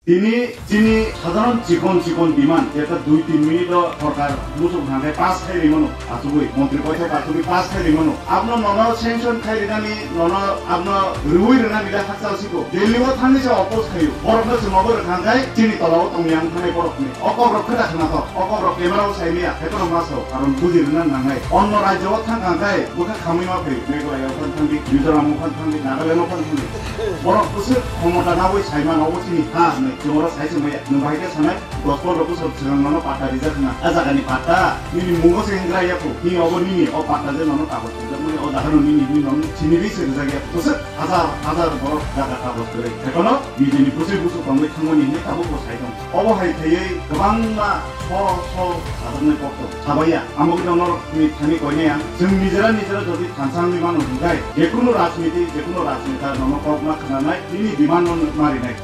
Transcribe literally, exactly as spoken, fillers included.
Tini chini sadharon chikon chikon demand, jeta dui tin minute o sorkar muchung thangkhe pass khai rimano, achugwi montri koithai achugwi pass khai rimano. Abno nono sanction khai rinani, nono abno rwi rinani da hakchal siko. Delhi o thangni se oppose khayo. Borokno se mobo rwkhangkhai chini tola o tongya wngkhanai borokni. O kokrok khe da khna kho. O kokrok camera o sai maya, hekono maso, karon buji rwna nangnai. Onno rajyo o thangkhangkhai bwkha khamwi ma phai. Meghalaya o phan thangdi, Mizoram o phan thangdi, Nagaland o phan thangdi. Borok bwswk khomota nawi saimano obo chini ha hinwi chwngno sai se maya. Nwng bahai khe sanai, dos pondro bosor swkang nono patta rijak hwnna. A jagani patta, nini mungo se hingra ya kho. Nini obo nini, o patta je nono kagoj rijak mani, o jagano nini, nini nono chini ri se rijak ya. Bwswk hajar hajar borok jaga kagoj kwrwi. Ekono nijini bwswi bwswk tongwi thangmani hinwi tabuk bo sai tong. Obo hai khaiwi kwbangma so so sajaknai kok tong. Sabaiya, amo khe nono ni thani koinai ang. Chwng nijera nijera jodi thansa wngwi mano hwnkhe, jekunu rajniti, jekunu rajneta nono kok ma khwnanai, nini demand no ma rinai.